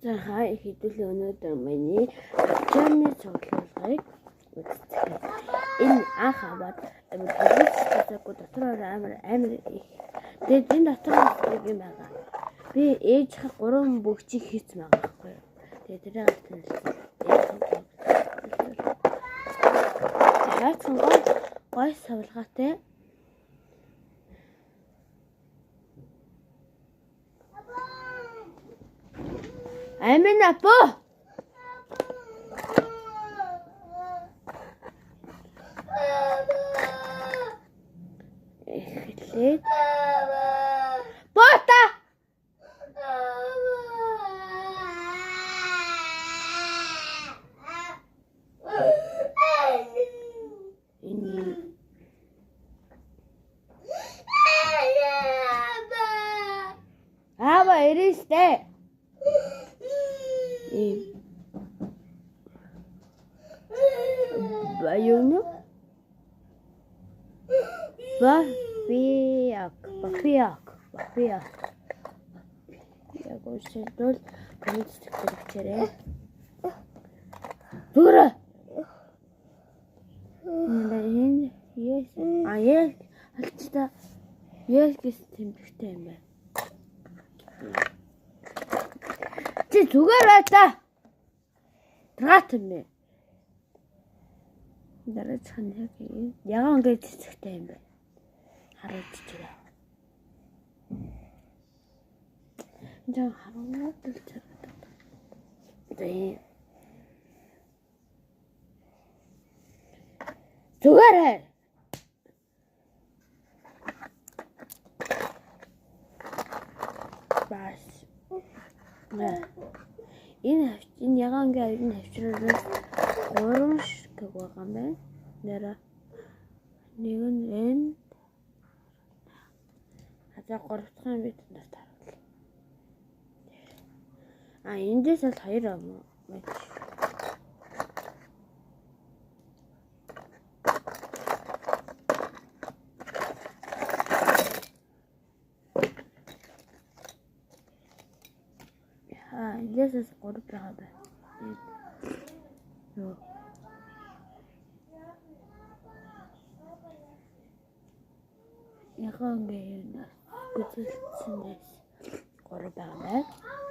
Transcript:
За хай хэдүүлээ өнөөдөр миний ачааны цуглуулгыг үзцгээе. Энэ анх аваад амар төлөвлөж дотор амар амар их. Тэгээд энэ дотор нэг юм байгаа. Би ээжийнхээ 3 бөгчийг хийсэн байгаа байхгүй юу. Тэгээд тэрийг танилцсан. Хайцсан гой гой савлгаатай. Амин апо. Эхлээд Бота. Энэ Аава ирээстэй. Ийм Баюно Бафиак Бафиак Бафиак Яг уншилбал коммент дээр бичээрэй. Зүгээр. Энэ yes а yes алчта yes гэж тэмдэгтэй юм байна. Чи зүгээр бай та. Драат юм бэ. Дараачих нь яг ягаан гэж цэцэгтэй юм байна. Харуулж чирээ. Энэ харуулж л чирээ. За ийм. Зүгээр хай. Бас. Энэ энэ ягаан гээ энэ хавчруулаас 3 шиг байгаа юм байна. Нэрэ нэг нь энэ за 3 дахь нь бид нарт харуулъя. А эндээс бол 2 юм уу? А эндээс 3 байгаа байна. Юу. Ягаан гээ юунаас гүзэлцсэнээс 3 байгаа байна.